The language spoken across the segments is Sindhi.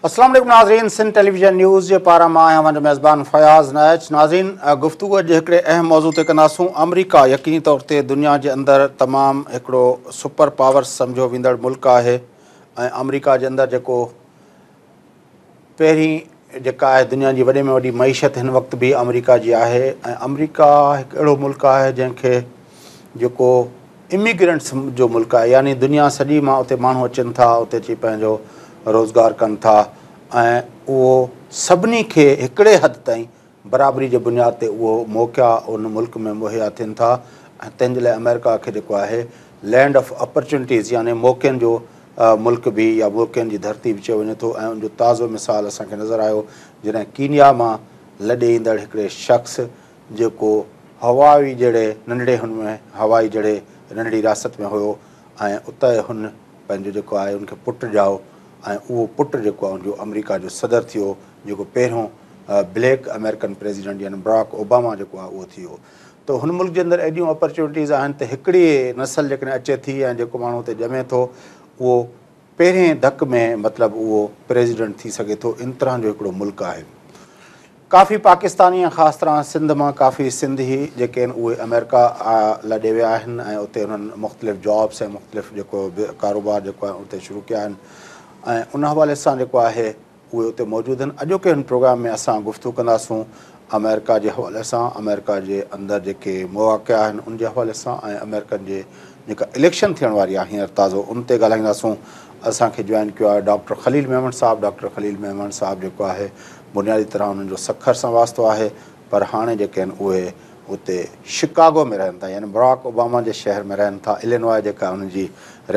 السلام عليڪم ناظرين سنڌ ٽيليويزن نيوز جي پاران مان آهيان اوهان جو ميزبان فياض نائچ. ناظرين گفتگو اڄ هڪڙي اهم موضوع تي ڪنداسون. آمريڪا يقيني طور تي دنيا جي اندر تمام هڪڙو سپر پاور سمجهيو ويندڙ ملڪ آهي ۽ آمريڪا جي اندر جيڪو پهرين جيڪا آهي دنيا جي وڏي ۾ وڏي معيشت هن وقت به آمريڪا جي آهي ۽ آمريڪا هڪ اهڙو ملڪ آهي جنهن کي جيڪو اميگرنٽس جو ملڪ آهي يعني دنيا سڄي مان اتي ماڻهو اچن ٿا اتي اچي پنهنجو روزگار ڪن ٿا ۽ اهو سڀني کي هڪڙي حد تائين برابري جي بنياد تي اهو موقعا ان ملڪ ۾ مهيا ٿين ٿا ۽ تنهن جي لاء آمريڪا کي جيڪو آهي لينڊ آف اپرچونٽيز يعني موقعن جو ملڪ به يا موقعن جي ڌرتي به چيو وڃي ٿو ۽ ان جو تازو مثال اسان کي نظر آيو جڏهن ڪينيا مان لڏي ايندڙ هڪڙي شخص جيڪو هوائي جهڙي ننڍڙي هن ۾ هوائي جهڙي ننڍڙي رياست ۾ هيو ۽ اتي هن پنهنجو جيڪو آهي ان کي پٽ ڄائو ۽ اهو پٽ جيڪو آهي ان جو آمريڪا جو صدر ٿيو جيڪو پهريون بليڪ آمريڪن پريزيڊنٽ يعني براڪ اوباما جيڪو آهي اهو ٿيو ته هن ملڪ جي اندر ايڏيون اپرچونٽيز آهن ته هڪڙي نسل جيڪڏهن اچي ٿي ۽ جيڪو ماڻهو اتي ڄمي ٿو اهو پهرين ڌڪ ۾ مطلب اهو پريزيڊنٽ ٿي سگهي ٿو ان طرح جو هڪڙو ملڪ آهي. ڪافي پاڪستاني ۽ خاص طرح سنڌ مان ڪافي سنڌي جيڪي آهن اهي آمريڪا لڏي ويا آهن ۽ اتي انهن مختلف جابس ۽ مختلف جيڪو به ڪاروبار جيڪو آهي اتي شروع ڪيا آهن ۽ ان حوالي سان جيڪو آهي اهي اتي موجود آهن. اڄوڪي هن پروگرام ۾ اسان گفتگو ڪنداسون آمريڪا جي حوالي سان، آمريڪا جي اندر جيڪي مواقع آهن ان جي حوالي سان ۽ آمريڪن جي جيڪا اليڪشن ٿيڻ واري آهي هينئر تازو ان تي ڳالهائينداسون. اسان کي جوائن ڪيو آهي ڊاڪٽر خليل ميمڻ صاحب. ڊاڪٽر خليل ميمڻ صاحب جيڪو آهي بنيادي طرح انهن جو سکر سان واسطو آهي پر هاڻي جيڪي آهن اهي اتي شڪاگو ۾ رهن ٿا يعني براڪ اوباما جي شهر ۾ رهن ٿا الينواء جيڪا انهن جي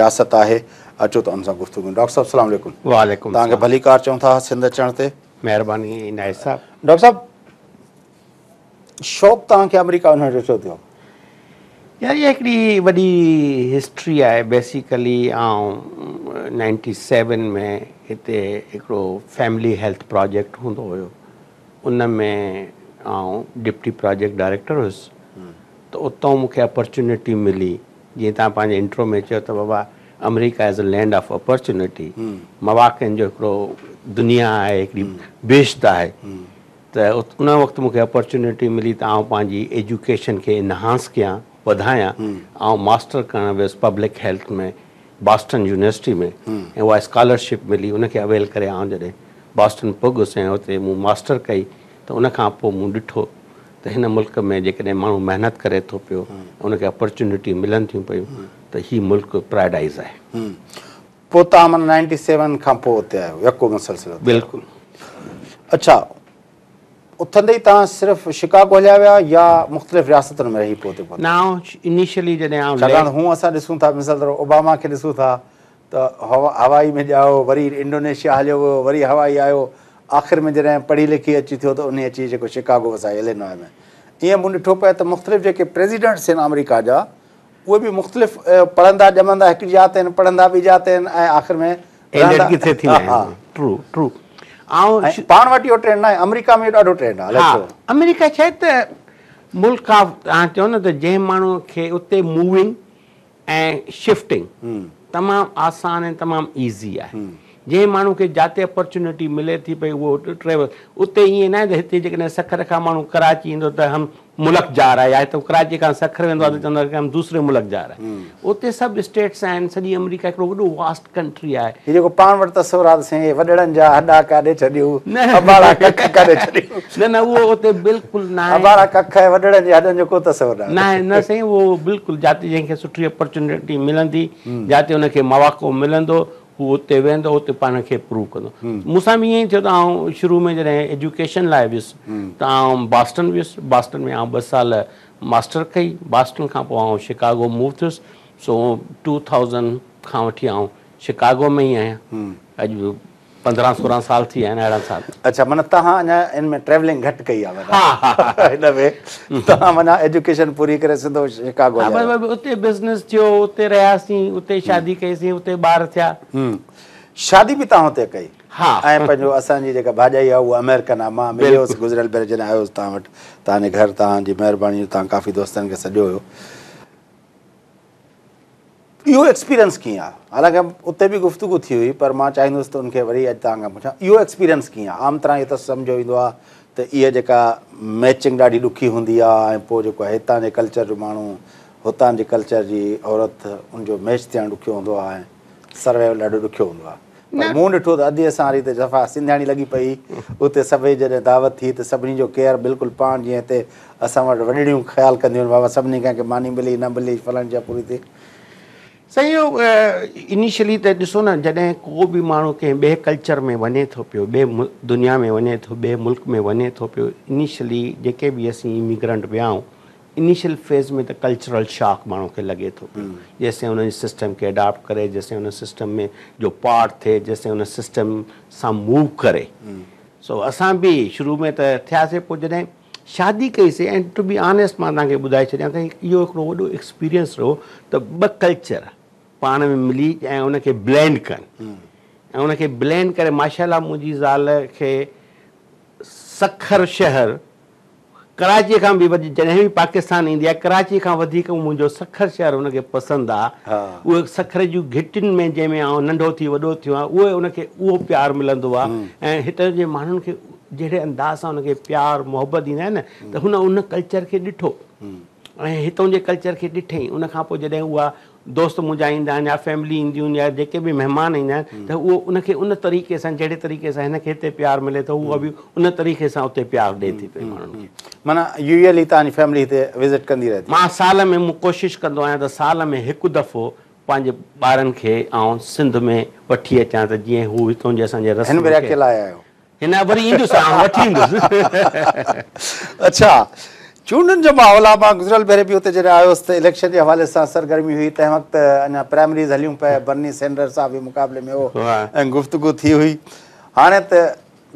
رياست آهي. اچو ته ان سان گفتگو ڪيون. ڊاڪٽر صاحب السلام عليڪم. وعليڪم توهان کي السلام. ڀليڪار چئون ٿا سنڌ اچڻ تي. مهرباني عنايت صاحب. ڊاڪٽر صاحب شوق توهان کي آمريڪا وڃڻ جو ڇو ٿيو؟ يار اها هڪڙي وڏي هسٽري آهي بيسيڪلي آئون نائنٽي سيون ۾ هتي هڪڙو فيملي هيلٿ پراجيڪٽ هوندو هيو ان ۾ آئون ڊپٽي پراجيڪٽ ڊائريڪٽر هيس ته اتان مون کي اپرچونٽي ملي جيئن توهان پنهنجي انٽرو ۾ چيو ته بابا آمريڪا is a land of opportunity مواقعن جو هڪڙو دنيا آهي هڪڙي بهشت آهي ته ان وقت مون کي اپرچونٽي ملي ته آئون پنهنجي ايجوڪيشن کي انهانس ڪيان، وڌايان. آئون ماسٽر ڪرڻ ويس پبلڪ هيلٿ ۾ باسٽن يونيورسٽي ۾ ۽ اها اسڪالرشپ ملي ان کي اويل ڪري آئون جڏهن باسٽن پڳس ۽ اتي مون ماسٽر ڪئي ته ان کان پوء مون ڏٺو ته هن ملڪ ۾ جيڪڏهن ماڻهو محنت ڪري ٿو پيو ۽ ان کي اپرچونٽي ملن ٿيون پيون ته هي ملڪ پراڊائز آهي. پوء توهان معنيٰ نائنٽي سيون کان پوء اتي آيو يڪو مسلسل اتي آيو. بلڪل. اڇا اٿندي ئي توهان صرف شڪاگو هليا ويا يا مختلف رياستن ۾ رهي پوء اتي پهتا؟ نه آئون انيشلي جڏهن آئون ڇاڪاڻ ته هونء اسان ڏسون ٿا مثال طور اوباما کي ڏسون ٿا ته هوائي ۾ ڄائو وري انڊونيشيا هليو ويو وري هوائي آيو آخر ۾ جڏهن پڙهي لکي اچي ٿيو ته انهي اچي جيڪو شڪاگو وسائي الينواء ۾ ائين مون ڏٺو پئي ته مختلف جيڪي پريزيڊنٽس آهن آمريڪا جا اهي به مختلف پڙهندا ڄمندا هڪ جاء تي آهن پڙهندا ٻي جاء تي آهن ۽ آخر ۾ رهندا ڪٿي ٿيندا آهن. ٽرو ٽرو آئون ۽ پاڻ وٽ اهو ٽرينڊ ناهي آمريڪا ۾ اهو ڏاڍو ٽرينڊ آهي الائي ها ڇو. آمريڪا ڇا آهي ته ملڪ آف توهان چئو نه ته جنهن ماڻهو کي اتي موونگ ۽ شفٽنگ تمام آسان ۽ تمام ايزي آهي جنهن ماڻهو کي جاتي اپرچونٽي ملي ٿي پئي اهو ٽريول اتي ائين ناهي ته هتي جيڪڏهن سکر کان ماڻهو ڪراچي ايندو ته هم ملڪ جا رها هي يا هتان ڪراچي کان سکر ويندو آهي ته چوندو آهي ڪه هم دوسري ملڪ جا رها هي اتي سڀ اسٽيٽس آهن سڄي آمريڪا هڪڙو وڏو واسٽ ڪنٽري آهي. هي جيڪو پاڻ وٽ تصور آهي ته سائين اهي وڏڙن جا هڏا ڪاڏي ڇڏيون اباڻا ڪک ڪاڏي ڇڏيون. نه نه اهو اتي بلڪل ناهي. اباڻا ڪک ۽ وڏڙن جي هڏن جو ڪو تصور ناهي. ناهي نه سائين اهو بلڪل جاتي جنهن کي سٺي اپرچونٽي ملندي جاتي ان کي مواقعو ملندو هو اتي ويندو اتي پاڻ کي پروو ڪندو. مون سان به ائين ئي ٿيو ته آئون شروع ۾ جڏهن ايجوڪيشن لاء ويس ته آئون باسٽن ويس، باسٽن ۾ آئون ٻه سال ماسٽر ڪئي، باسٽن کان پوء آئون شڪاگو موو ٿيس، سو ٽو ٿائوزنڊ کان وٺي آئون شڪاگو ۾ ئي آهيان، اڄ 15 16 سال ٿي ويا آهن 18 سال. اڇا معنيٰ توهان اڃا ان ۾ ٽريولنگ گهٽ ڪئي آهي معنيٰ هن ۾ توهان معنيٰ ايجوڪيشن پوري ڪري سڌو شڪاگو ها هليا بس اتي بزنس ٿيو اتي رهياسين اتي شادي ڪئيسين اتي ٻار ٿيا. شادي به توهان اتي ڪئي؟ ها. ۽ پنهنجو اسان جي جيڪا ڀاڄائي آهي اها آمريڪن آهي مان مليو هوس گذريل ڀيري جڏهن آيو هوس توهان وٽ توهان جي گهر توهان جي مهرباني جو توهان ڪافي دوستن کي سڏيو هيو. اهو ايڪسپيرينس ڪيئن آ؟ حالانڪه اتي به گفتگو ٿي هئي پر مان چاهيندس ته ان کي وري اڄ توهان کان پڇان اهو ايڪسپيرينس ڪيئن آ؟ عام طرح اهو ته سمجهيو ويندو آ ته اها جيڪا ميچنگ ڏاڍي ڏکي هوندي آ ۽ پوء جيڪو آهي هتان جي ڪلچر جو ماڻهو هتان جي ڪلچر جي عورت ان جو ميچ ٿيڻ ڏکيو هوندو آ ۽ سروائيول ڏاڍو ڏکيو هوندو آ پر مون ڏٺو ته ادي اسان واري ته صفا سنڌياڻي لڳي پئي اتي سڀئي جڏهن دعوت ٿي ته سڀني جو ڪيئر بلڪل پاڻ جيئن هتي اسان وٽ وڏڙيون خيال ڪنديون آهن بابا سڀني کان کي ماني ملي نه ملي فلاڻي شيء پوري ٿي. سائين اهو انيشلي ته ڏسو نه جڏهن ڪو به ماڻهو ڪنهن ٻئي ڪلچر ۾ وڃي ٿو پيو ٻئي دنيا ۾ وڃي ٿو ٻئي ملڪ ۾ وڃي ٿو پيو انيشلي جيڪي به اسين اميگرنٽ ويا آهيون انيشل فيز ۾ ته ڪلچرل شاڪ ماڻهو کي لڳي ٿو پيو جيسين ان جي سسٽم کي اڊاپٽ ڪري جيسين ان سسٽم ۾ جو پارٽ ٿئي جيسين ان سسٽم سان موو ڪري سو اسان به شروع ۾ ته ٿياسي پوء جڏهن شادي ڪئي سي ۽ ٽو بي آنيسٽ مان توهان کي ٻڌائي ڇڏيان ته اهو هڪڙو وڏو ايڪسپيرينس رهيو ته ٻه ڪلچر پاڻ ۾ ملي ۽ ان کي بلينڊ ڪن ۽ ان کي بلينڊ ڪري ماشاء الله منهنجي زال کي سکر شهر ڪراچيء کان به وڌيڪ جڏهن به پاڪستان ايندي آهي ڪراچيء کان وڌيڪ منهنجو سکر شهر هن کي پسند آهي. اهي سکر جون گهٽين ۾ جنهن ۾ آئون ننڍو ٿي وڏو ٿيو آهيان اهي ان کي اهو پيار ملندو آهي ۽ هتان جي ماڻهن کي جهڙي انداز سان ان کي پيار محبت ڏيندا آهن نه ته هن ان ڪلچر کي ڏٺو ۽ هتان جي ڪلچر کي ڏٺئين ان کان پوء جڏهن اها دوست منهنجا ايندا آهن يا فيملي اينديون آهن يا جيڪي به مهمان ايندا آهن ته اهو ان کي ان طريقي سان جهڙي طريقي سان هن کي هتي پيار ملي ٿو اها به ان طريقي سان اتي پيار ڏئي ٿي پئي ماڻهن کي. معنيٰ يوزلي توهان جي فيملي هتي وزٽ ڪندي رهي ٿي. مان سال ۾ مون ڪوشش ڪندو آهيان ته سال ۾ هڪ دفعو پنهنجي ٻارن کي آئون سنڌ ۾ وٺي اچان ته جيئن هو هتون جي اسان جي هن رسمن ڀيري کي اڪيلا آيا آهيو. هن وري ايندس آئون وٺي ايندس. اڇا چونڊن جو ماحول آ مان گذريل ڀيري به اتي جڏهن آيو هوس ته اليڪشن جي حوالي سان سرگرمي هئي تنهن وقت اڃا پرائمريز هليون پئي برني سينڊرز صاحب به مقابلي ۾ هو ۽ گفتگو ٿي هئي هاڻي ته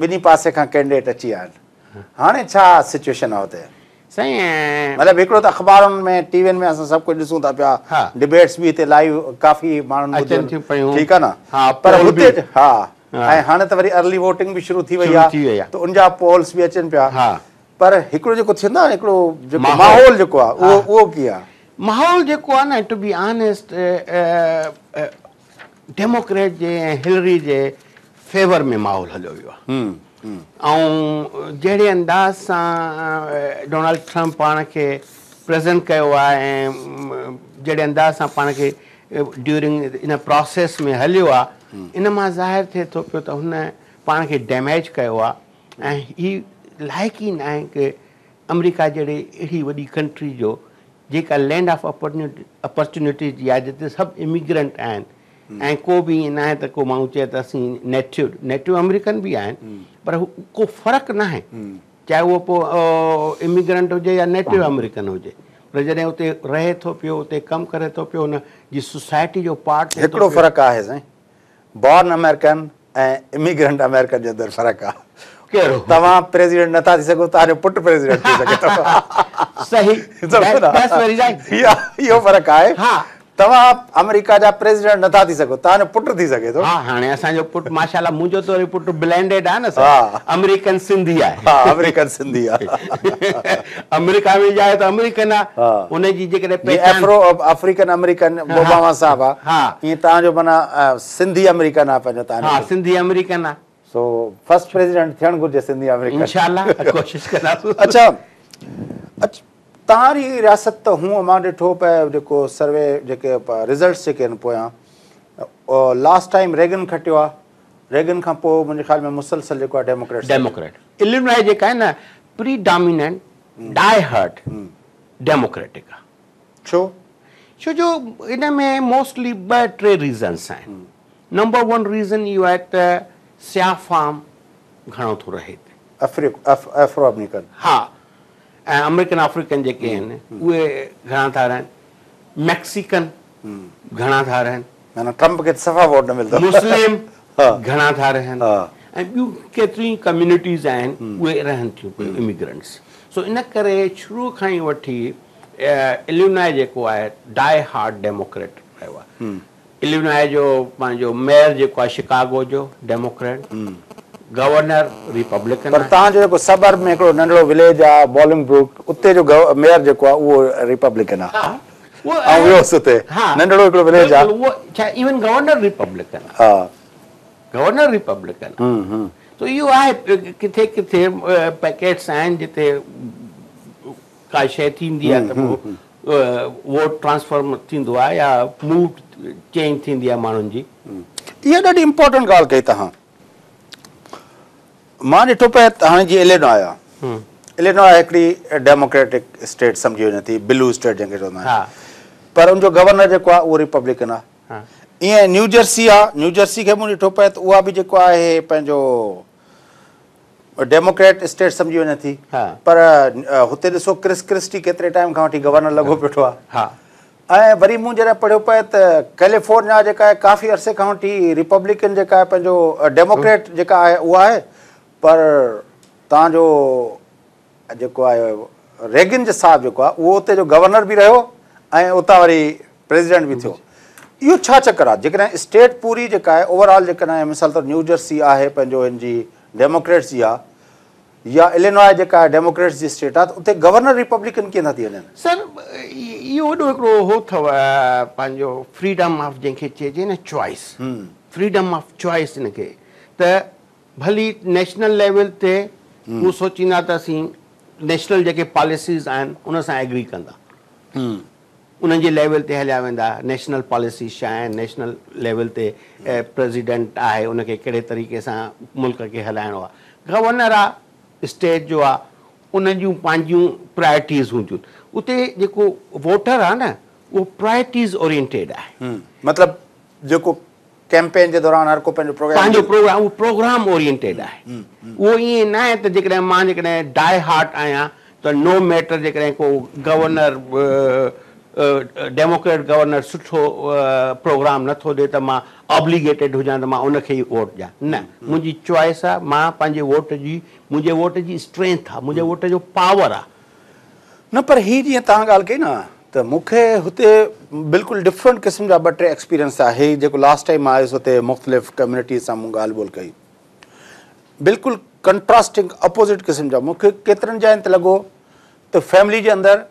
ٻنهي پاسي کان ڪينڊيڊيٽ اچي ويا آهن هاڻي ڇا سچويشن آ اتي؟ سائين. مطلب هڪڙو ته اخبارن ۾ ٽي وين ۾ اسان سڀ ڪجهه ڏسون ٿا پيا ڊبيٽس به هتي لائيو ڪافي ماڻهن اچن ٿيون پيون ٺيڪ آ نه پر هتي ها ۽ هاڻي ته وري ارلي ووٽنگ به شروع ٿي وئي آ ته ان جا پولس به اچن پيا پر هڪڙو جيڪو ٿيندو آ نه هڪڙو جيڪو ماحول جيڪو آ اهو اهو ڪيئن آ؟ ماحول جيڪو آ نه ٽو بي آنيسٽ ڊيموڪريٽ جي ۽ هلري جي فيور ۾ ماحول هليو ويو آ ۽ جهڙي انداز سان ڊونلڊ ٽرمپ پاڻ کي پريزنٽ ڪيو آ ۽ جهڙي انداز سان پاڻ کي ڊيورنگ ان پراسيس ۾ هليو آ ان مان ظاهر ٿئي ٿو پيو ته هن پاڻ کي ڊيميج ڪيو آ ۽ هي لائق ئي ناهي ڪه آمريڪا جهڙي اهڙي وڏي ڪنٽري جو جيڪا لينڊ آف اپرچونٽي جي آهي جتي سڀ اميگرنٽ آهن ۽ ڪو به ائين ناهي ته ڪو ماڻهو چئي ته اسين نيٽو نيٽو آمريڪن به آهن پر ڪو فرق ناهي چاهي اهو پوء اميگرنٽ هجي يا نيٽو آمريڪن هجي پر جڏهن اتي رهي ٿو پيو اتي ڪم ڪري ٿو پيو ان جي سوسائٽي جو پارٽ ٿئي ٿو هڪڙو پيو. فرق آهي سائين بارن آمريڪن ۽ اميگرنٽ آمريڪن جي اندر فرق آ. ڪهڙو؟ توهان پريزيڊنٽ نٿا ٿي سگهو توهان جو پٽ پريزيڊنٽ ٿي سگهي ٿو. صحيح that's very right. اهو فرق آهي. ها. توهان آمريڪا جا پريزيڊنٽ نٿا ٿي سگهو توهان جو پٽ ٿي سگهي ٿو. ها هاڻي اسان جو پٽ ماشاءالله منهنجو ته وري پٽ بلينڊيڊ آ نه سر آمريڪن سنڌي آهي. ها آمريڪن سنڌي آ. آمريڪا ۾ ڄائو ته آمريڪن آ ان جي جيڪڏهن پهچان. افرو آفريڪن آمريڪن اوباما صاحب آ ائين توهان جو معنيٰ سنڌي آمريڪن آ پنهنجو توهان جو ها سنڌي آمريڪن آ. سو فرسٽ پريزيڊنٽ ٿيڻ گهرجي سنڌي آمريڪن. انشاء الله ڪوشش ڪنداسون. اڇا توهان جي رياست ته هونء مان ڏٺو پئي جيڪو سروي جيڪي رزلٽس جيڪي آهن پويان لاسٽ ٽائيم ريگن کٽيو آ ريگن کان پوء منهنجي خيال ۾ مسلسل جيڪو آ ڊيموڪريٽس ڊيموڪريٽ الينوائي جيڪا آهي نه پري ڊاميننٽ ڊائي هارڊ ڊيموڪريٽڪ آ. ڇو؟ ڇو جو ان ۾ موسٽلي ٻه ٽي ريزنس آهن. نمبر ون ريزن اهو آهي ته سياه فام گهڻو ٿو رهي هتي. افرو آمريڪن. ها ۽ آمريڪن آفريڪن جيڪي آهن اهي گهڻا ٿا رهن. ميڪسيڪن گهڻا ٿا رهن. معنيٰ ٽرمپ کي ته صفا ووٽ نه ملندو. مسلم گهڻا ٿا رهن ۽ ٻيون ڪيتريون ئي ڪميونٽيز آهن اهي رهن ٿيون پيون اميگرنٽس. سو ان ڪري شروع کان ئي وٺي الينوائي جيڪو آهي ڊائي هارڊ ڊيموڪريٽ رهيو آهي. الينوائي جو پنهنجو ميئر جيڪو آهي شڪاگو جو ڊيموڪريٽ، گورنر ريپبلڪن پر آهي. توهان جو جيڪو سبرب ۾ هڪڙو ننڍڙو وليج آهي بولنگ بروڪ اتي جو ميئر جيڪو آهي اهو ريپبلڪن آهي. ها آئون ويو هوس اتي ننڍڙو هڪڙو وليج آ. اهو ڇا ايون گورنر ريپبلڪن آ. ها. گورنر ريپبلڪن آ. سو اهو آهي ڪٿي ڪٿي پيڪيٽس آهن جتي ڪا شيء ٿيندي آ ته پوء ووٽ ٽرانسفر ٿيندو آ يا موڊ چينج ٿيندي آ ماڻهن جي. اها ڏاڍي امپارٽنٽ ڳالهه ڪئي توهان. مان ڏٺو پئي ته هاڻي جيئن الينواء آ. الينواء هڪڙي ڊيموڪريٽڪ اسٽيٽ سمجهي وڃي ٿي، بلو اسٽيٽ جنهن کي چوندا آهن. پر ان جو گورنر جيڪو آ اهو ريپبلڪن آ. ائين نيو جرسي آ، نيو جرسي کي مون ڏٺو پئي ته اها به جيڪو آهي پنهنجو ڊيموڪريٽ اسٽيٽ سمجهي وڃي ٿي. پر هتي ڏسو ڪرس ڪرسٽي ڪيتري ٽائيم کان وٺي گورنر لڳو بيٺو آ. ۽ وري مون جڏهن پڙهيو پئي ته ڪيليفورنيا جيڪا آهي ڪافي عرصي کان وٺي ريپبلڪن جيڪا آهي پنهنجو ڊيموڪريٽ جيڪا آهي اها آهي پر تان جو جيڪو آهي ريگن جي صاحب جيڪو آهي اهو اتي جو گورنر به رهيو ۽ اتان وري پريزيڊنٽ به ٿيو. اهو ڇا چڪر آهي جيڪڏهن اسٽيٽ پوري جيڪا آهي اوور آل جيڪڏهن مثال طور نيو جرسي آهي پنهنجو هن جي ڊيموڪريٽس جي آهي يا الينواء جيڪا آهي ڊيموڪريٽس جي اسٽيٽ آهي ته اتي گورنر ريپبلڪن ڪيئن ٿا ٿي وڃن؟ سر اهو وڏو هڪڙو هو اٿو پنهنجو فريڊم آف جنهن کي چئجي نه چوائس فريڊم آف چوائس ان کي ته ڀلي نيشنل ليول تي هو سوچيندا ته اسين نيشنل جيڪي پاليسيز آهن ان سان ايگري ڪندا انهن جي ليول تي هليا ويندا نيشنل پاليسيز ڇا آهن نيشنل ليول تي پريزيڊنٽ آهي ان کي ڪهڙي طريقي سان ملڪ کي هلائڻو آهي گورنر آ اسٽيٽ جو آ انهن جون پنهنجيون پرائرٽيز هونديون اتي جيڪو ووٽر آ نه اهو پرائرٽيز اورينٽيڊ آهي. مطلب جيڪو ڪيمپين جي دوران هر ڪو پنهنجو پروگرام پنهنجو پروگرام اهو پروگرام اورينٽيڊ آهي اهو ائين نه آهي ته جيڪڏهن مان جيڪڏهن ڊاء هارٽ آهيان ته نو ميٽر جيڪڏهن ڪو گورنر ڊيموڪريٽ گورنر سٺو پروگرام نه ٿو ڏي ته مان آبليگيٽيڊ هجان ته مان ان کي ئي ووٽ ڏيان نه منهنجي چوائس آهي مان پنهنجي ووٽ جي منهنجي ووٽ جي اسٽرينٿ آهي منهنجي ووٽ جو پاور آهي. نه پر هي جيئن توهان ڳالهه ڪئي نه ته مون کي هتي بلڪل ڊفرنٽ قسم جا ٻه ٽي ايڪسپيرينس ٿيا. هي جيڪو لاسٽ ٽائيم مان آيس هتي مختلف ڪميونٽيز سان مون ڳالهه ٻولهه ڪئي بلڪل ڪنٽراسٽنگ اپوزٽ قسم جا مون کي ڪيترن جاين تي لڳو ته فيملي جي اندر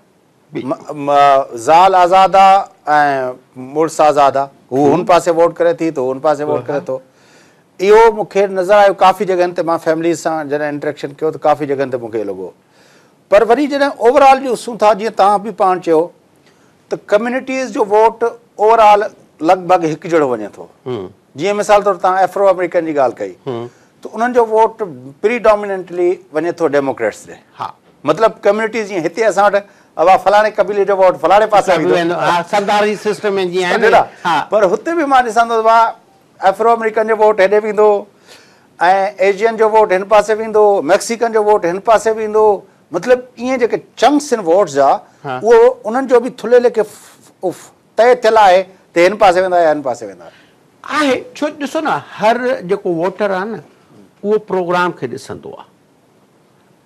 زال آزاد آ ۽ مڙس آزاد آ هو هن پاسي ووٽ ڪري ٿي ته هو هن پاسي ووٽ ڪري ٿو اهو مون کي نظر آيو ڪافي جڳهن تي مان فيمليز سان جڏهن انٽريڪشن ڪيو ته ڪافي جڳهن تي مون کي اهو لڳو پر وري جڏهن اوور آل ڏسون ٿا جيئن توهان به پاڻ چيو ته ڪميونٽيز جو ووٽ اوور آل لڳ ڀڳ هڪجهڙو وڃي ٿو جيئن مثال طور توهان ايفرو آمريڪن جي ڳالهه ڪئي ته انهن جو ووٽ پري ڊاميننٽلي وڃي ٿو ڊيموڪريٽس ڏي مطلب ڪميونٽيز جيئن هتي اسان وٽ ابا فلاڻي قبيلي جو ووٽ فلاڻي پاسي ويندو سرداري سسٽم ۾ جيئن آهي پر هتي به مان ڏسان ٿو ته ايفرو آمريڪن جو ووٽ هيڏي ويندو ۽ ايشين جو ووٽ هن پاسي ويندو، ميڪسيڪن جو ووٽ هن پاسي ويندو، مطلب ائين جيڪي چنڪس آهن ووٽس جا اهو انهن جو به ٿلهي ليکي طئي ٿيل آهي ته هن پاسي ويندا يا هن پاسي ويندا. آهي ڇو ڏسو نه هر جيڪو ووٽر آهي نه اهو پروگرام کي ڏسندو آهي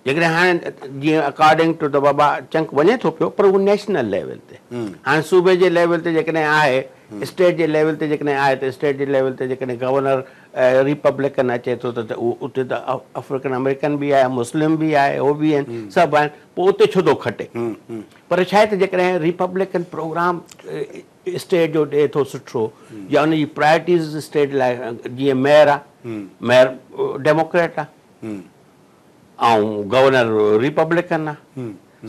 جيڪڏهن هاڻي جيئن اڪارڊنگ ٽو the بابا چنڪ وڃي ٿو پيو پر اهو نيشنل ليول تي هاڻي صوبي جي ليول تي جيڪڏهن آهي اسٽيٽ جي ليول تي جيڪڏهن آهي ته اسٽيٽ جي ليول تي جيڪڏهن گورنر ريپبلڪن اچي ٿو ته اهو اتي ته افريڪن آمريڪن به آهي مسلم به آهي هو به آهن سڀ آهن پوء اتي ڇو ٿو کٽي پر ڇا آهي ته جيڪڏهن ريپبلڪن پروگرام اسٽيٽ جو ڏئي ٿو سٺو يا ان جي پرائرٽيز اسٽيٽ لاء جيئن ميئر آهي ميئر ڊيموڪريٽ آهي ۽ گورنر ريپبلڪن آ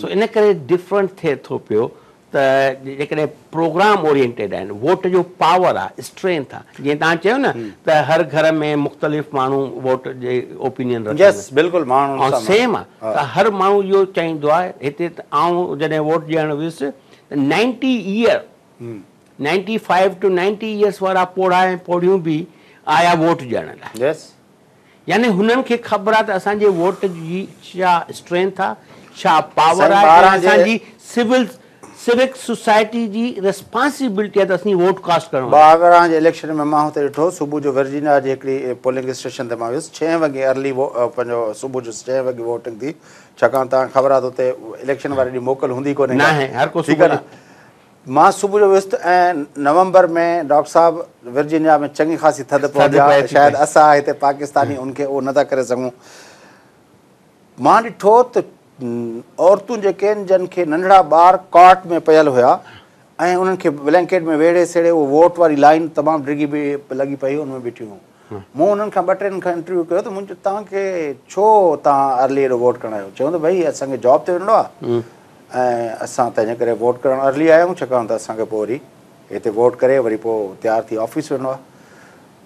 سو ان ڪري ڊفرنٽ ٿئي ٿو پيو ته جيڪڏهن پروگرام اورينٽيڊ آهن ووٽ جو پاور آ اسٽرينٿ آ جيئن توهان چيو نه ته هر گهر ۾ مختلف ماڻهو ووٽ جي اوپينين رکندا يس بلڪل ماڻهو ۽ سيم آ ته هر ماڻهو اهو چاهيندو آ هتي ته آئون جڏهن ووٽ ڏيڻ ويس ته ninety year ninety five to ninety years وارا پوڙها ۽ پوڙهيون به آيا ووٽ ڏيڻ لاء يس يعني هنن کي خبر آ ته اسان جي ووٽ جي ڇا اسٽرينٿ آ، ڇا پاور سائين آ ۽ 12 جي اسان جي سول سوڪ سوسائٽي جي ريسپانسبلٽي آ ته اسين ووٽ ڪاسٽ ڪرڻ وڃون. 12 جي اليڪشن ۾ مان هتي ڏٺو صبح جو ورجينيا جي هڪڙي پولنگ اسٽيشن تي مان ويس ڇهين وڳي ارلي پنهنجو صبح جو ڇهين وڳي ووٽنگ ٿي ڇاڪاڻ توهان کي خبر آ ته اتي اليڪشن واري ڏينهن موڪل هوندي ڪونهي ڪا ناهي هر ڪو ٺيڪ صبح آ نه جو. مان صبح جو ويس ته ۽ نومبر ۾ ڊاڪٽر صاحب ورجينيا ۾ چڱي خاصي ٿڌ ٿڌ پوندي آ پئي ٿي شايد پئي. اسان هتي پاڪستاني ان کي اهو نٿا ڪري سگهون. مان ڏٺو ته عورتون جيڪي آهن جن کي ننڍڙا ٻار ڪارٽ ۾ پيل هيا ۽ انهن کي بلينڪيٽ ۾ ويڙهي سيڙهي اهو ووٽ واري لائين تمام ڊگهي به لڳي پئي هئي ان ۾ بيٺيون هيون. مون انهن کان ٻه ٽن کان انٽرويو ڪيو ته مون چيو توهان کي ڇو توهان ارلي ايڏو ووٽ ڪرڻ آيا آهيو؟ چيائون ته ڀئي اسان کي جاب تي وڃڻو آهي ۽ اسان تنهن جي ڪري ووٽ ڪرڻ ارلي آيا آهيون ڇاڪاڻ ته اسان کي پوء وري هتي ووٽ ڪري وري پوء تيار ٿي آفيس وڃڻو آهي.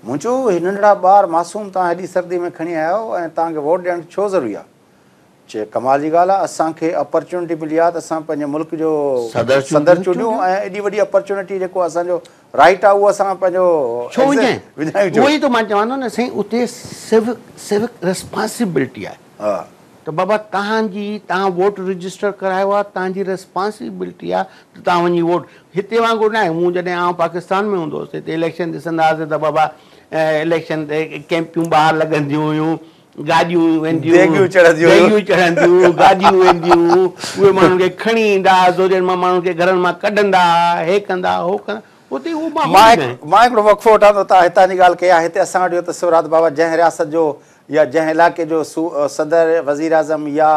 مون چيو هي ننڍڙا ٻار معصوم توهان هيڏي سردي ۾ کڻي آيا آهيو ۽ توهان کي ووٽ ڏيڻ ڇو ضروري آهي؟ چي ڪمال جي ڳالهه آهي اسان کي اپرچونٽي ملي آهي ته اسان پنهنجي ملڪ جو صدر چونڊيون ۽ ايڏي وڏي اپرچونٽي جيڪو اسان جو رائيٽ آهي اهو اسان پنهنجو ڇو وڃايون ڇو؟ اهو ئي ته مان چوان ٿو نه سائين اتي سوڪ سوڪ ريسپانسبلٽي آهي ته بابا توهان جي توهان ووٽ رجسٽر ڪرايو آهي توهان جي ريسپانسبلٽي آهي ته توهان وڃي ووٽ هتي وانگر ناهي مون جڏهن آئون پاڪستان ۾ هوندو هوس هتي اليڪشن ڏسندا هئاسين ته بابا اليڪشن تي ڪيمپيون ٻاهر لڳنديون هيون گاڏيون وينديون، ديڳيون چڙهنديون هيون. ديڳيون چڙهنديون، گاڏيون وينديون، اهي ماڻهن کي کڻي ايندا، زورين مان ماڻهن کي گهرن مان ڪڍندا، هي ڪندا، هو ڪندا، اتي اهو ماحول ئي ناهي. مان هڪڙو وقفو وٺان ٿو، توهان هتان جي ڳالهه ڪئي آهي، هتي اسان وٽ اهو تصور آهي ته بابا جنهن رياست جو يا جنهن علائقي جو صدر، وزيراعظم يا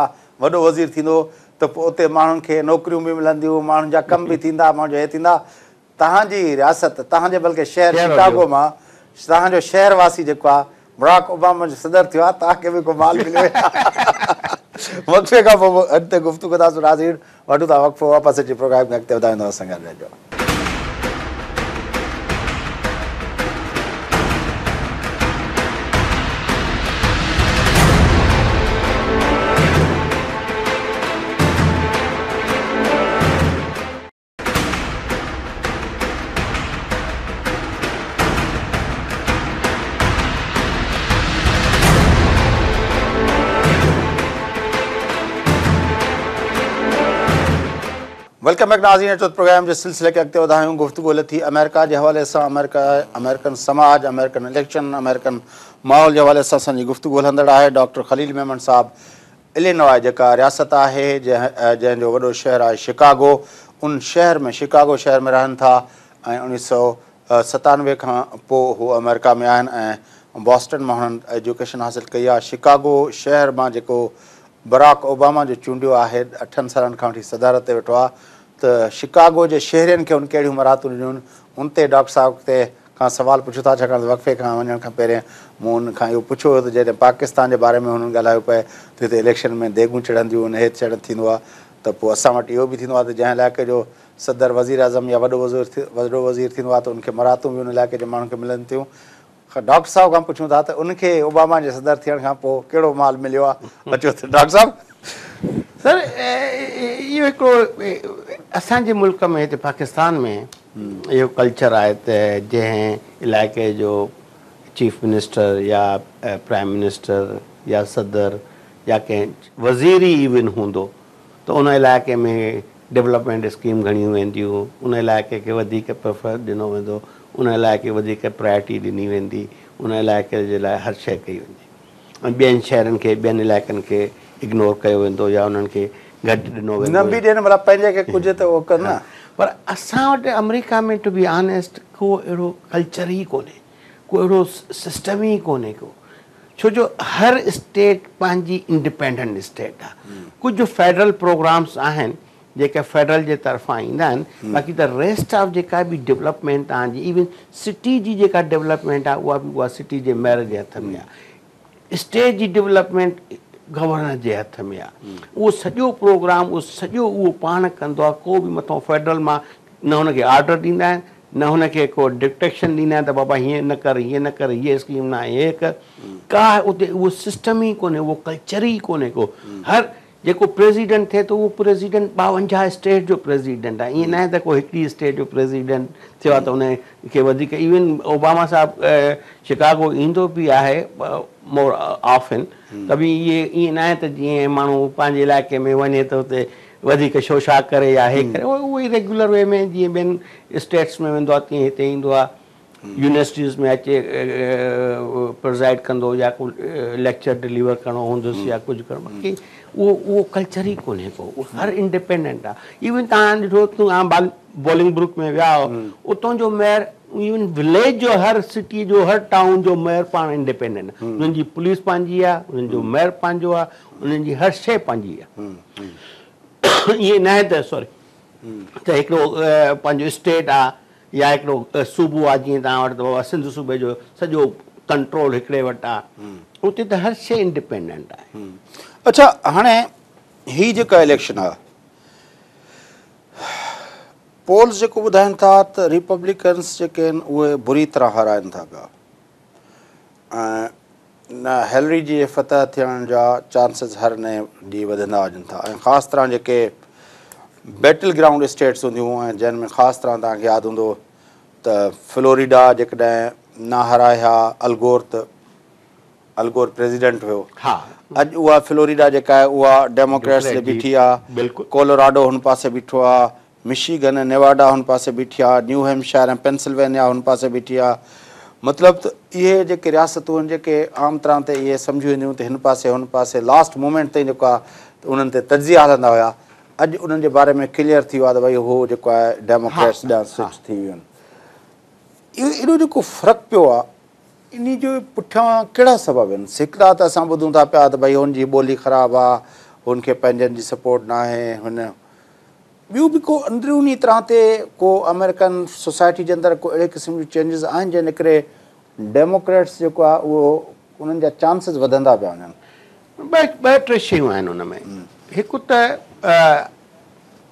وڏو وزير ٿيندو ته پوء اتي ماڻهن کي نوڪريون به ملنديون، ماڻهن جا ڪم به ٿيندا، ماڻهن جو هي ٿيندا، توهان جي رياست، توهان جي بلڪه شهر شڪاگو مان توهان جو شهر واسي جيڪو آهي براڪ اوباما جو صدر ٿيو آهي، توهان کي به ڪو مال مليو يا؟ وقفي کان پوء اڳتي گفتگو ڪنداسون ناظرين، وٺون ٿا وقفو، واپس اچي پروگرام کي اڳتي وڌائيندو اسان سان گڏ رهجو. Welcome back ناظرين اچو ته پروگرام جي سلسلي کي اڳتي وڌايون گفتگو هلي ٿي آمريڪا جي حوالي سان آمريڪا آمريڪن سماج آمريڪن اليڪشن آمريڪن ماحول جي حوالي سان اسان جي گفتگو هلندڙ آهي ڊاڪٽر خليل ميمڻ صاحب الينواء جيڪا رياست آهي جنهن جو وڏو شهر آهي شڪاگو ان شهر ۾ شڪاگو شهر ۾ رهن ٿا ۽ 1997 کان پوء هو آمريڪا ۾ آهن ۽ بوسٽن مان هنن ايجوڪيشن حاصل ڪئي آهي شڪاگو شهر مان جيڪو براڪ اوباما جو چونڊيو آهي اٺن سالن کان وٺي صدارت تي ويٺو آهي ته شڪاگو جي شهرين کي هن ڪهڙيون مراعتون ڏنيون ان تي ڊاڪٽر صاحب تي کان سوال پڇيو ٿا ڇاڪاڻ ته وقفي کان وڃڻ کان پهرين مون ان کان اهو پڇيو هيو ته جڏهن پاڪستان جي باري ۾ هنن ڳالهايو پئي ته هتي اليڪشن ۾ ديڳون چڙهنديون آهن هي چڙهه ٿيندو آهي ته پوء اسان وٽ اهو به ٿيندو آهي ته جنهن علائقي جو صدر وزيراعظم يا وڏو وزير وڏو وزير ٿيندو آهي ته ان کي مراعتون به ان علائقي جي ماڻهن کي ملن ٿيون ڊاڪٽر صاحب کان پڇون ٿا ته ان کي اوباما جي صدر ٿيڻ کان پوء ڪهڙو مال مليو آهي اچو ته ڊاڪٽر صاحب. سر اهو هڪڙو اسان جي ملڪ ۾ هتي پاڪستان ۾ اهو ڪلچر آهي ته جنهن علائقي جو چيف منسٽر يا پرائم منسٽر يا صدر يا ڪنهن وزير ئي ايون هوندو ته ان علائقي ۾ ڊولپمينٽ اسڪيم گهڻيون وينديون، ان علائقي کي وڌيڪ پريفر ڏنو ويندو، ان علائقي کي وڌيڪ پرائرٽي ڏني ويندي، ان علائقي جي لاء هر شيء ڪئي ويندي ۽ ٻين شهرن کي ٻين علائقن کي اگنور ڪيو ويندو يا انهن کي گهٽ ڏنو ويندو. نه به ڏين ڀلا پنهنجي کي ڪجهه ته اهو ڪن نه. پر اسان وٽ آمريڪا ۾ ٽو بي آنيسٽ ڪو اهڙو ڪلچر ئي ڪونهي، ڪو اهڙو سسٽم ئي ڪونهي ڪو ڇو جو هر اسٽيٽ پنهنجي انڊيپينڊنٽ اسٽيٽ آ. ڪجهه فيڊرل پروگرامس آهن جيڪي فيڊرل جي طرفان ايندا آهن باقي ته ريسٽ آف جيڪا به ڊولپمينٽ توهان جي ايون سٽي جي جيڪا ڊولپمينٽ آ اها به اها سٽي جي ميئر جي هٿ ۾ آ. اسٽيٽ جي ڊولپمينٽ گورنر جي هٿ ۾ آ. اهو سڄو پروگرام اهو سڄو اهو پاڻ ڪندو آ ڪو به مٿان فيڊرل مان نه هن کي آرڊر ڏيندا آهن نه هن کي ڪو ڊڪٽيشن ڏيندا آهن ته بابا هيئن نه ڪر هيئن نه ڪر هيء اسڪيم نه آهي هيء ڪر ڪا اتي اهو سسٽم ئي ڪونهي اهو ڪلچر ئي ڪونهي ڪو هر جيڪو پريزيڊنٽ ٿئي ٿو اهو پريزيڊنٽ ٻاونجاهه اسٽيٽ جو پريزيڊنٽ آهي ائين ناهي ته ڪو هڪڙي اسٽيٽ جو پريزيڊنٽ ٿيو آهي ته ان کي وڌيڪ ايون اوباما صاحب شڪاگو ايندو به آهي مور آفن ته به اهي ائين ناهي ته جيئن ماڻهو پنهنجي علائقي ۾ وڃي ته اتي وڌيڪ شوشا ڪري يا هي ڪري اهو ئي ريگيولر وي ۾ جيئن ٻين اسٽيٽس ۾ ويندو آهي تيئن هتي ايندو آهي يونيورسٽيز ۾ اچي پرزائيڊ ڪندو يا ڪو ليڪچر ڊليور ڪرڻو هوندس يا ڪجهه ڪرڻو باقي اهو اهو ڪلچر ئي ڪونهي ڪو اهو هر انڊيپينڊنٽ آهي ايون توهان ڏٺو توهان بولنگ بروڪ ۾ ويا هو اتان جو ميئر ايون وليج جو هر سٽي جو هر ٽائون جو ميئر پاڻ انڊيپينڊنٽ آهي انهن جي پوليس پنهنجي آهي انهن جو ميئر پنهنجو آهي انهن جي هر شيء پنهنجي آهي ائين ناهي ته سوري. ته هڪڙو پنهنجو اسٽيٽ آ يا هڪڙو صوبو آ جيئن توهان وٽ ته بابا سنڌ صوبي جو سڄو ڪنٽرول هڪڙي وٽ آ اتي ته هر شيء انڊيپينڊنٽ آهي. اڇا هاڻي هي جيڪا اليڪشن آ پولز جيڪو ٻڌائن ٿا ته ريپبلڪنس جيڪي آهن اهي بري طرح هارائن ٿا پيا ۽ نه هيلري جي فتح ٿيڻ جا چانسز هر نئين ڏينهن وڌندا وڃن ٿا ۽ خاص طرح جيڪي بيٽل گرائونڊ اسٽيٽس هونديون ۽ جن ۾ خاص طرح توهان کي ياد هوندو ته فلوريڊا جيڪڏهن نه هارائي ها الگور ته الگور پريزيڊنٽ هيو ها اڄ اها فلوريڊا جيڪا آهي اها ڊيموڪريٽس ڏي بيٺي آهي ڪولوراڊو هن پاسي بيٺو آهي مشيگن ۽ نيواڊا هن پاسي بيٺي آ، نيو هيمشائر ۽ پينسلوينيا هن پاسي بيٺي آ. مطلب ته اهي جيڪي رياستون آهن جيڪي عام طرح تي اهي سمجهيون وينديون ته هن پاسي هن پاسي لاسٽ مومينٽ تائين جيڪو آ ته انهن تي تجزيا هلندا هيا اڄ انهن جي باري ۾ ڪليئر ٿي ويو آ ته ڀئي هو جيڪو آهي ڊيموڪريٽس ڏانهن سوئچ ٿي ويون آهن. اهو ايڏو جيڪو فرق پيو آ انهي جي پٺيان ڪهڙا سبب آهن؟ هڪڙا ته اسان ٻڌون ٿا پيا ته ڀئي هن جي ٻولي خراب آ هن کي پنهنجن جي سپورٽ ناهي هن ٻيو به ڪو اندروني طرح تي ڪو آمريڪن سوسائٽي جي اندر ڪو اهڙي قسم جون چينجز آهن جنهن جي ڪري ڊيموڪريٽس جيڪو آهي اهو انهن جا چانسز وڌندا پيا وڃن؟ ٻه ٽي شيون آهن ان ۾ هڪ ته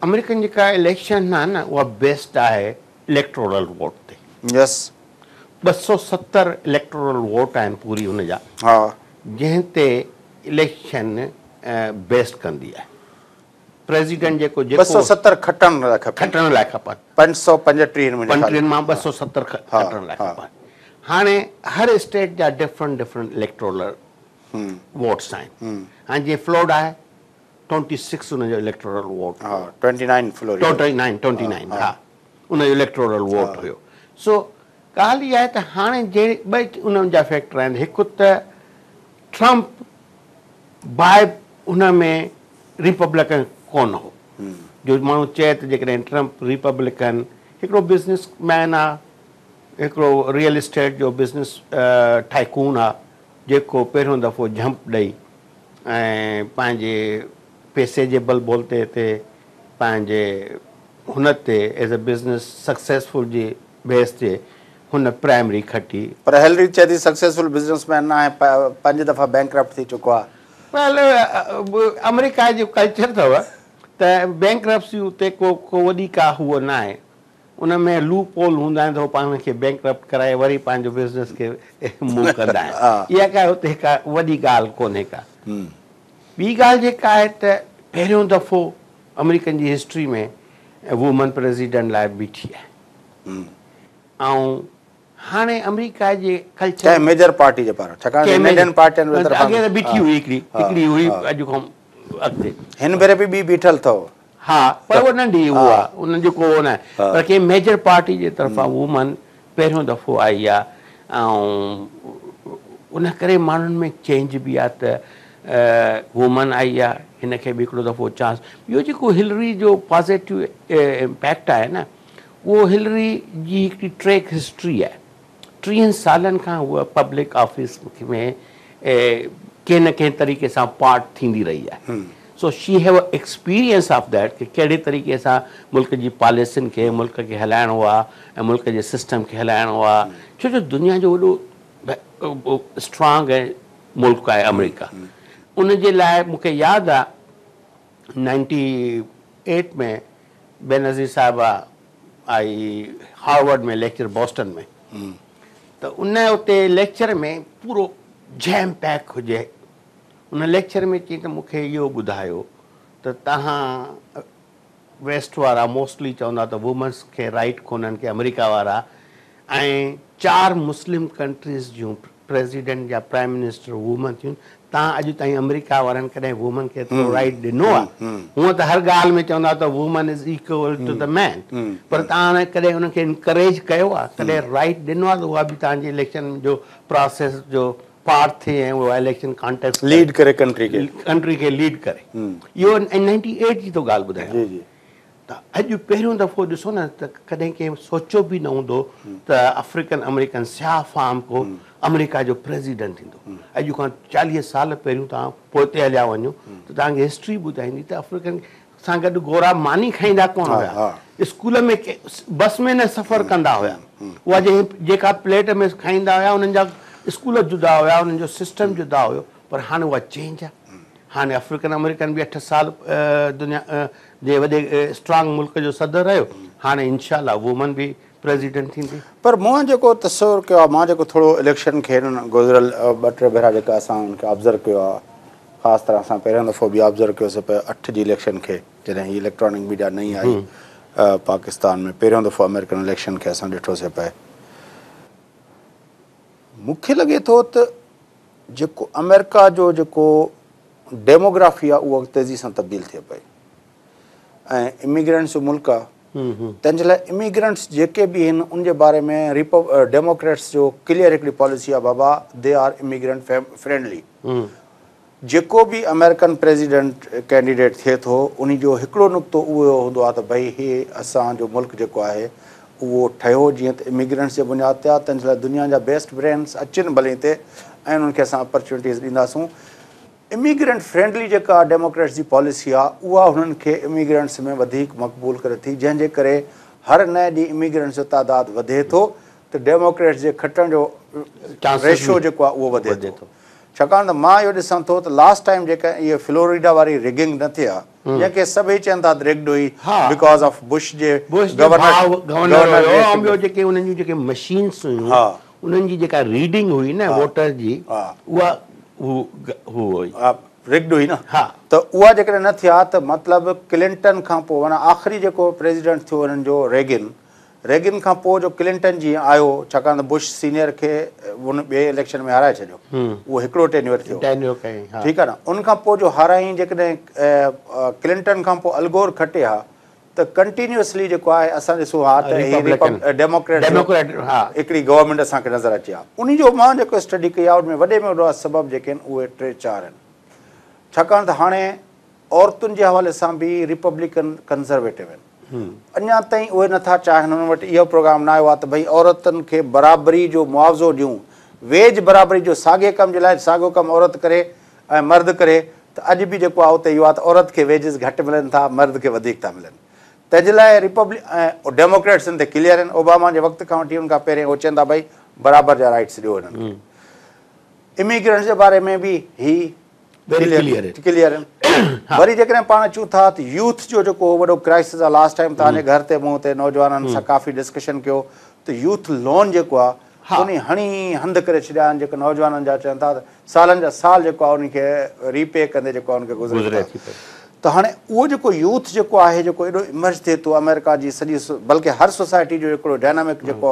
آمريڪن جيڪا اليڪشن آهي نه اها بيسڊ آهي اليڪٽورل ووٽ تي. يس. 270 اليڪٽورل ووٽ آهن پوري ان جا ها. جنهن تي اليڪشن بيسڊ ڪندي آهي. پريزيڊنٽ جيڪو جيڪو 270 کٽڻ لاء کپن. کٽڻ لاء کپن. 535 منهنجي خيال. پنجٽيهن مان 270 کٽڻ لاء کپن. هاڻي هر اسٽيٽ جا ڊفرنٽ ڊفرنٽ اليڪٽورل ووٽس آهن. هاڻي جيئن فلوريڊا آهي ٽوئنٽي سڪس ان جو اليڪٽورل ووٽ هيو. Twenty nine Florida. Twenty nine ها ان جو اليڪٽورل ووٽ هيو. سو ڳالهه اها آهي ته هاڻي جهڙي ٻه انهن جا فيڪٽر آهن هڪ ته ٽرمپ باء ان ۾ ريپبلڪن ڪونه هو جو ماڻهو چئي ته جيڪڏهن ٽرمپ ريپبلڪن هڪڙو بزنس مين آ هڪڙو ريئل اسٽيٽ جو بزنس ٽائيڪون آ جيڪو پهريون دفعو جهمپ ڏئي ۽ پنهنجي پئسي جي بل بولتي تي پنهنجي هن تي ايز اي بزنس سڪسيسفل جي بيس تي هن پرائمري کٽي. پر هيلري چئي ٿي سڪسيسفل بزنس مين ناهي پنج دفعا بينڪرپٽ ٿي چڪو آهي. ويل آمريڪا جو ڪلچر اٿو ته بينڪرپسي اتي ڪو ڪو وڏي ڪا هوء ناهي ان ۾ لوپ هول هوندا آهن ته هو پاڻ کي بينڪرپٽ ڪرائي وري پنهنجو بزنس کي موو ڪندا آهن اها ڪا اتي ڪا وڏي ڳالهه ڪونهي ڪا. ٻي ڳالهه جيڪا آهي ته پهريون دفعو آمريڪن جي هسٽري ۾ وومن پريزيڊنٽ لاء بيٺي آهي. ۽ هاڻي آمريڪا جي ڪلچر. ڪنهن ميجر پارٽي جي پاران ڇاڪاڻ ته ننڍين پارٽين جي طرفان. اڳي ته بيٺي هئي هڪڙي هڪڙي هئي اڄ کان اڳتي. هن ڀيري به ٻي بيٺل اٿو. ها پر اها ننڍي اها ان جو ڪو نه آهي پر ڪنهن ميجر پارٽي جي طرفان وومن پهريون دفعو آئي آهي ۽ ان ڪري ماڻهن ۾ چينج به آهي ته وومن آئي آهي هن کي به هڪڙو دفعو چانس ٻيو جيڪو هلري جو پازيٽو امپيڪٽ آهي نه اهو هلري جي هڪڙي ٽريڪ هسٽري آهي. ٽيهن سالن کان هوء پبلڪ آفيس ۾ ڪنهن نه ڪنهن طريقي سان پارٽ ٿيندي رهي آهي. So she have experience of that ڪه ڪهڙي طريقي سان ملڪ جي پاليسين کي ملڪ کي هلائڻو آهي ۽ ملڪ جي سسٽم کي هلائڻو آهي ڇو جو دنيا جو وڏو اسٽرانگ ۽ ملڪ آهي آمريڪا ان جي لاء مون کي ياد آهي نائنٽي ايٽ ۾ بينظير صاحبه آئي هارورڊ ۾ ليڪچر بوسٽن ۾ ته ان اتي ليڪچر ۾ پورو جيم پيڪ هجي ان ليڪچر ۾ چيائين ته مون کي اهو ٻڌايو ته توهان ويسٽ وارا موسٽلي چوندا ته وومنس کي رائيٽ ڪونهن ڪي آمريڪا وارا ۽ چار مسلم ڪنٽريز جون پريزيڊنٽ يا پرائم منسٽر وومن ٿيون توهان اڄ تائين آمريڪا وارن ڪڏهن وومن کي ايترو رائيٽ ڏنو آهي؟ هونء ته هر ڳالهه ۾ چوندا ته woman is equal to the man پر توهان ڪڏهن انهن کي انڪريج ڪيو آهي؟ ڪڏهن رائيٽ ڏنو آهي ته اها به توهان جي اليڪشن جو پراسيس جو پارٽ ٿئي ۽ اها اليڪشن ڪانٽيسٽ ڪري. ليڊ ڪري ڪنٽري کي. ڪنٽري کي ليڊ ڪري. اهو نائنٽي ايٽ جي ٿو ڳالهه ٻڌايان. ته اڄ پهريون دفعو ڏسو نه ته ڪڏهن ڪنهن سوچيو به نه هوندو ته آفريڪن آمريڪن سياهه فام ڪو آمريڪا جو پريزيڊنٽ ٿيندو. اڄ کان 40 سال پهريون توهان پوئتي هليا وڃو ته توهان کي هسٽري ٻڌائيندي ته آفريڪن سان گڏ گورا ماني کائيندا ڪونه هيا. اسڪول ۾ بس ۾ نه سفر ڪندا هيا. اها جنهن جيڪا پليٽ ۾ کائيندا هيا انهن جا اسڪول جدا هيا انهن جو سسٽم جدا هيو پر هاڻي اها چينج آهي. هاڻي آفريڪن آمريڪن به 8 سال دنيا جي وڏي اسٽرانگ ملڪ جو صدر رهيو. هاڻي انشاء الله وومن به پريزيڊنٽ ٿيندي. پر مون جيڪو تصور ڪيو آهي، مان جيڪو ٿورو اليڪشن کي هنن گذريل ٻه ٽي ڀيرا جيڪا اسان ان کي آبزرو ڪيو آهي، خاص طرح سان پهريون دفعو به آبزرو ڪيوسين پيا 8 جي اليڪشن کي، جڏهن هي اليڪٽرانڪ ميڊيا نئين آئي پاڪستان ۾ پهريون دفعو آمريڪن اليڪشن کي اسان ڏٺوسين پئي. مون کي لڳي ٿو ته جيڪو آمريڪا جو جيڪو ڊيموگرافي آهي اها تيزي سان تبديل ٿئي پئي ۽ اميگرنٽس جو ملڪ آهي، تنهن جي لاء اميگرنٽس جيڪي به آهن ان جي باري ۾ ڊيموڪريٽس جو ڪليئر هڪڙي پاليسي آهي بابا they are immigrant friendly. جيڪو به آمريڪن پريزيڊنٽ ڪينڊيڊيٽ ٿئي ٿو انهي جو هڪڙو نقطو اهو هوندو آهي ته ڀئي هي اسان جو ملڪ جيڪو آهي اهو ٺهيو جيئن ته اميگرنٽس جي بنياد تي آهي، تنهن جي لاء دنيا جا بيسٽ برينس اچن ڀلي هتي ۽ انهن کي اسان اپرچونٽيز ڏينداسون. اميگرنٽ فرينڊلي جيڪا ڊيموڪريٽس جي پاليسي آهي اها هنن کي اميگرنٽس ۾ وڌيڪ مقبول ڪري ٿي، جنهن جي ڪري هر نئين ڏينهن اميگرنٽس جو تعداد وڌي ٿو ته ڊيموڪريٽس جي کٽڻ جو ريشو جيڪو آهي اهو وڌي ٿو. ڇاڪاڻ ته مان اهو ڏسان ٿو ته لاسٽ ٽائيم جيڪا اهي فلوريڊا واري رگنگ نه ٿي ها، جنهن کي سڀئي چون ٿا ته رگڊ هئي because of Bush جي گورنر هيو ۽ ٻيو جيڪي انهن جون جيڪي مشينس هيون انهن جي جيڪا ريڊنگ هئي نه ووٽر جي اها هو هئي. رگڊ هئي نه ته اها جيڪڏهن نه ٿي ها ته مطلب ڪلنٽن کان پوء معنيٰ آخري جيڪو پريزيڊنٽ ٿيو انهن جو ريگن، ريگن کان پوء جو ڪلنٽن جيئن آيو، ڇاڪاڻ ته بش سينيئر کي ان ٻئي اليڪشن ۾ هارائي ڇڏيو، اهو هڪڙو ٽينيور ٿيو، ٺيڪ آهي نه، ان کان پوء جو هارايائين جيڪڏهن ڪلنٽن کان پوء الگور کٽي ها ته ڪنٽينيوسلي جيڪو آهي اسان ڏسون ها ته هي ڊيموڪريٽ هڪڙي گورنمينٽ اسان کي نظر اچي ها. انهي جو مان جيڪو اسٽڊي ڪئي آهي ان ۾ وڏي ۾ وڏا سبب جيڪي آهن اهي ٽي چار آهن. ڇاڪاڻ ته هاڻي عورتن جي حوالي سان به ريپبلڪن ڪنزرويٽو آهن. اڃا تائين اهي نٿا چاهين، انهن وٽ اهو پروگرام نه آيو آهي ته ڀئي عورتن کي برابري جو معاوضو ڏيون، ويج برابري جو، ساڳئي ڪم جي لاء ساڳيو ڪم عورت ڪري ۽ مرد ڪري ته اڄ به جيڪو آهي اتي اهو آهي ته عورت کي ويجز گهٽ ملن ٿا مرد کي وڌيڪ ٿا ملن. تنهن جي لاء ريپبلڪ ۽ ڊيموڪريٽس ان تي ڪليئر آهن، اوباما جي وقت کان وٺي ان کان پهرين اهي چون ٿا ڀئي برابر جا رائٽس ڏيو هنن کي. اميگرنٽس جي باري ۾ به هي ڪليئر آهن. وري جيڪڏهن پاڻ اچون ٿا ته يوٿ جو جيڪو وڏو ڪرائسس آهي، لاسٽ ٽائيم توهان جي گهر تي مون اتي نوجوانن سان ڪافي ڊسڪشن ڪيو ته يوٿ لون جيڪو آهي انهي هڻي هنڌ ڪري ڇڏيا آهن، جيڪي نوجوانن جا چون ٿا ته سالن جا سال جيڪو آهي انهي کي ري پي ڪندي جيڪو آهي ان کي گذري ٿي پئي. ته هاڻي اهو جيڪو يوٿ جيڪو آهي جيڪو ايڏو ايمرج ٿئي ٿو آمريڪا جي سڄي بلڪه هر سوسائٽي جو هڪڙو ڊائنامڪ جيڪو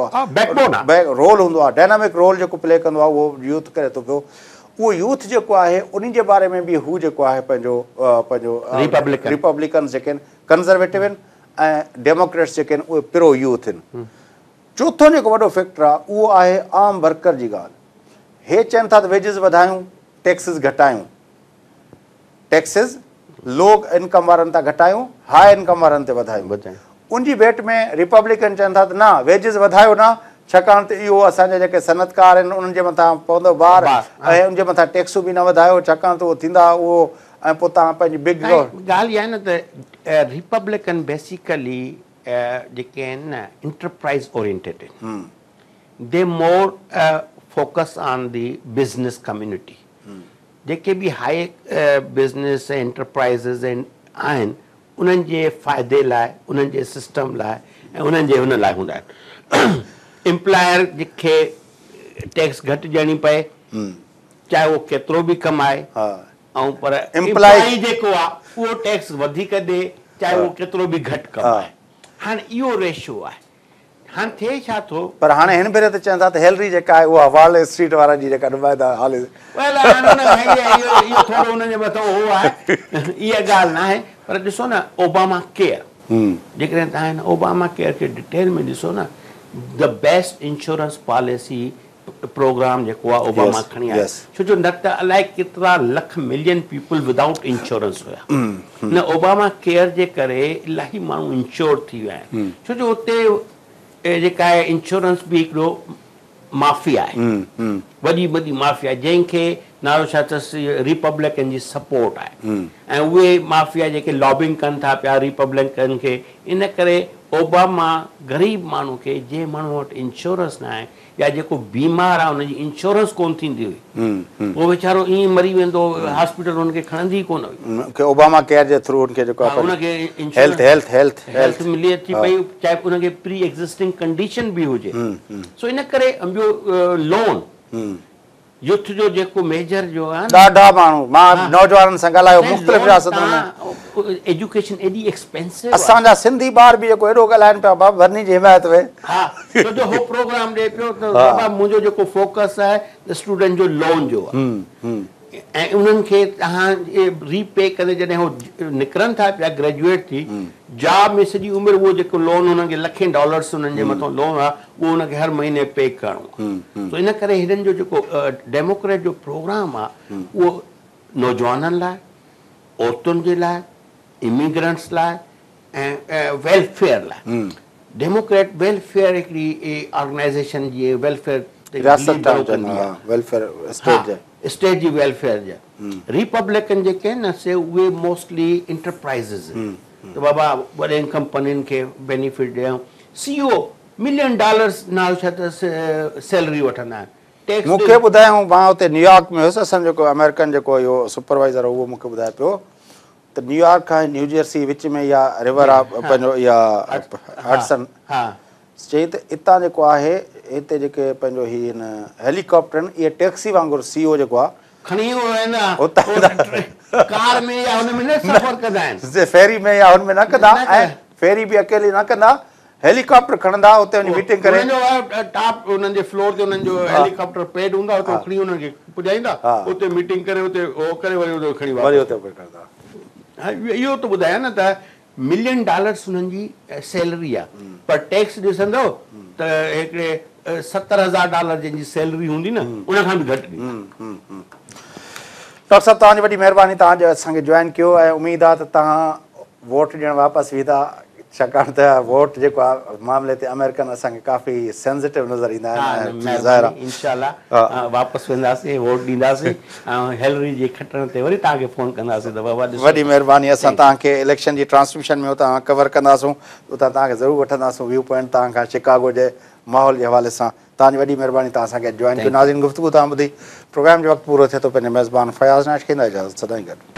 رول هوندو آهي، ڊائنامڪ رول جيڪو پلي ڪندو آهي اهو يوٿ ڪري ٿو پيو. اهو يوٿ جيڪو آهي انهي جي باري ۾ به هو جيڪو آهي پنهنجو پنهنجو ريپبلڪنز جيڪي آهن ڪنزرويٽو آهن ۽ ڊيموڪريٽس جيڪي آهن اهي پرو يوٿ آهن. چوٿون جيڪو وڏو فيڪٽر آهي اهو آهي عام ورڪر جي ڳالهه. هي چون ٿا ته ويجز وڌايون، ٽيڪسز گهٽايون. ٽيڪسز لو انڪم وارن تان گهٽايون، هاء انڪم وارن تي وڌايون. ان جي ڀيٽ ۾ ريپبلڪن چون ٿا ته نه ويجز وڌايو نه، ڇاڪاڻ ته اهو اسان جا جيڪي صنعتڪار آهن انهن جي مٿان پوندو بار ۽ ان جي مٿان ٽيڪسون به نه وڌايو ڇاڪاڻ ته اهو ٿيندا اهو ۽ پوء توهان پنهنجي بگ. ڳالهه اها آهي نه ته ريپبلڪن بيسيڪلي جيڪي آهن نه انٽرپرائز اورينٽيڊ آهن، they more focus on the business community, جيڪي به هاء بزنس ۽ انٽرپرائزز آهن انهن جي فائدي لاء، انهن جي سسٽم لاء ۽ انهن جي هن لاء هوندا آهن. امپلائر کي ٽيڪس گهٽ ڏيڻي پئي چاهي اهو ڪيترو به ڪمائي ۽ پر امپلائي جيڪو آهي اهو ٽيڪس وڌيڪ ڏي چاهي اهو ڪيترو به گهٽ ڪمائي. هاڻي اهو ريشو آهي. هاڻي ٿئي ڇا ٿو؟ پر هاڻي هن ڀيري ته چون ٿا ته هيلري جيڪا آهي اها وال اسٽريٽ وارن جي جيڪا نمائنده هالي. ويل هاڻي ان اهو اهو ٿورو انهن جي مٿان هو آهي اها ڳالهه ناهي پر ڏسو نه اوباما ڪيئر جيڪڏهن توهان هن اوباما ڪيئر کي ڊيٽيل ۾ ڏسو نه the best insurance policy programme جيڪو آهي اوباما کڻي آيو ڇو جو نه ته الائي ڪيترا lakh million people without insurance هيا نه اوباما ڪيئر جي ڪري الاهي ماڻهو انشور ٿي ويا آهن ڇو جو اتي جيڪا آهي انشورنس به هڪڙو مافيا آهي، وڏي وڏي مافيا جنهن کي نالو ڇا اٿس ريپبلڪن جي سپورٽ آهي ۽ اهي مافيا جيڪي لابنگ ڪن ٿا پيا ريپبلڪن کي، ان ڪري اوباما غريب ماڻهو کي، جنهن ماڻهو وٽ انشورنس نه آهي يا جيڪو بيمار آهي ان جي انشورنس ڪونه ٿيندي هئي، اهو ويچارو ائين مري ويندو هو، هاسپيٽل ان کي کڻندي ئي ڪونه هئي. کي اوباما ڪيئر جي ٿرو ان کي جيڪو آهي ان کي هيلٿ هيلٿ هيلٿ هيلٿ ملي ٿي پئي، چاهي ان کي پري ايگزسٽنگ ڪنڊيشن به هجي. سو ان ڪري ٻيو لون يوٿ جو جيڪو ميجر جو آهي نه، ڏاڍا ماڻهو، مان نوجوانن سان ڳالهايو مختلف رياستن ۾. ايجوڪيشن ايڏي ايڪسپينسو آهي. اسان جا سنڌي ٻار به جيڪو ايڏو ڳالهائن پيا بابا برني جي حمايت ۾. ها ڇو جو هو پروگرام ڏئي پيو ته بابا منهنجو جيڪو فوڪس آهي ته اسٽوڊنٽ جو لون جو آهي ۽ انهن کي توهان ري پي ڪندي جڏهن هو نڪرن ٿا پيا گريجوئيٽ ٿي جاب ۾ سڄي عمر اهو جيڪو لون انهن کي لکين ڊالرس انهن جي مٿان لون آهي اهو انهن کي هر مهيني پي ڪرڻو آهي. سو ان ڪري هنن جو جيڪو ڊيموڪريٽ جو پروگرام آهي اهو نوجوانن لاء، عورتن جي لاء، اميگرنٽس لاء ۽ ويلفيئر لاء. ڊيموڪريٽ ويلفيئر هڪڙي آرگنائيزيشن جي ويلفيئر تي رياست ڪندي آهي، ويلفيئر اسٽيٽ جي. اسٽيٽ جي ويلفيئر جا. ريپبلڪن جيڪي آهن نه سي اهي موسٽلي انٽرپرائيزز ته بابا وڏين ڪمپنين کي بينيفٽ ڏيون. سي او ملين ڊالرز نالو ڇا اٿس سيلري وٺندا آهن. ٽيڪس مون کي ٻڌايائون، مان اتي نيويارڪ ۾ هيس، اسان جو جيڪو آمريڪن جيڪو اهو سپروائيزر هو اهو مون کي ٻڌائي پيو ته نيويارڪ کان نيو جرسي وچ ۾ اها ريور آ پنهنجو اها هڊسن، چئي ته اتان جيڪو آهي هتي جيڪي پنهنجو هي هن هيلي ڪاپٽر آهن اهي ٽيڪسي وانگر سي او جيڪو آ کڻي اهي ڪار ۾ يا هن ۾ نه سفر ڪندا آهن. فيري ۾ يا هن ۾ نه ڪندا ۽ فيري به اڪيلي نه ڪندا، هيلي ڪاپٽر کڻندا اتي وڃي ميٽنگ ڪري. انهن جو ٽاپ انهن جي فلور تي انهن جو هيلي ڪاپٽر پيڊ هوندا اتي کڻي انهن کي پڄائيندا اتي ميٽنگ ڪري اتي اهو ڪري وري اتي کڻي واپس وري اتي ڪندا. اهو ته ٻڌايان نه ته ملين ڊالرس انهن جي سيلري آ پر ٽيڪس ڏسندؤ ته هڪڙي 70,000 ڊالر جنهن جي سيلري هوندي نه ان کان به گهٽ ڏيندا. ڊاڪٽر صاحب توهان جي وڏي مهرباني توهان جو اسان کي جوائن ڪيو ۽ اميد آ ته توهان ووٽ ڏيڻ واپس ويندا ڇاڪاڻ ته ووٽ جيڪو آ معاملي تي آمريڪن اسان کي ڪافي سينسيٽو نظر ايندا آهن ۽ ظاهر آ. انشاء الله واپس وينداسين ووٽ ڏينداسين ۽ هيلري جي کٽڻ تي وري توهان کي فون ڪنداسين ته بابا ڏسو. وڏي مهرباني اسان توهان کي اليڪشن جي ٽرانسميشن ۾ اتان ڪور ڪنداسون اتان توهان کي ضرور وٺنداسون ويو پوائنٽ توهان کان شڪاگو جي ماحول جي حوالي سان توهان جي وڏي مهرباني توهان اسان کي جوائن ڪيو ناظرين گفتگو توهان ٻڌي پروگرام جو وقت پورو ٿئي ٿو پنهنجي ميزبان فياض نائچ کي ڏيندا اجازت سدائين گڏ.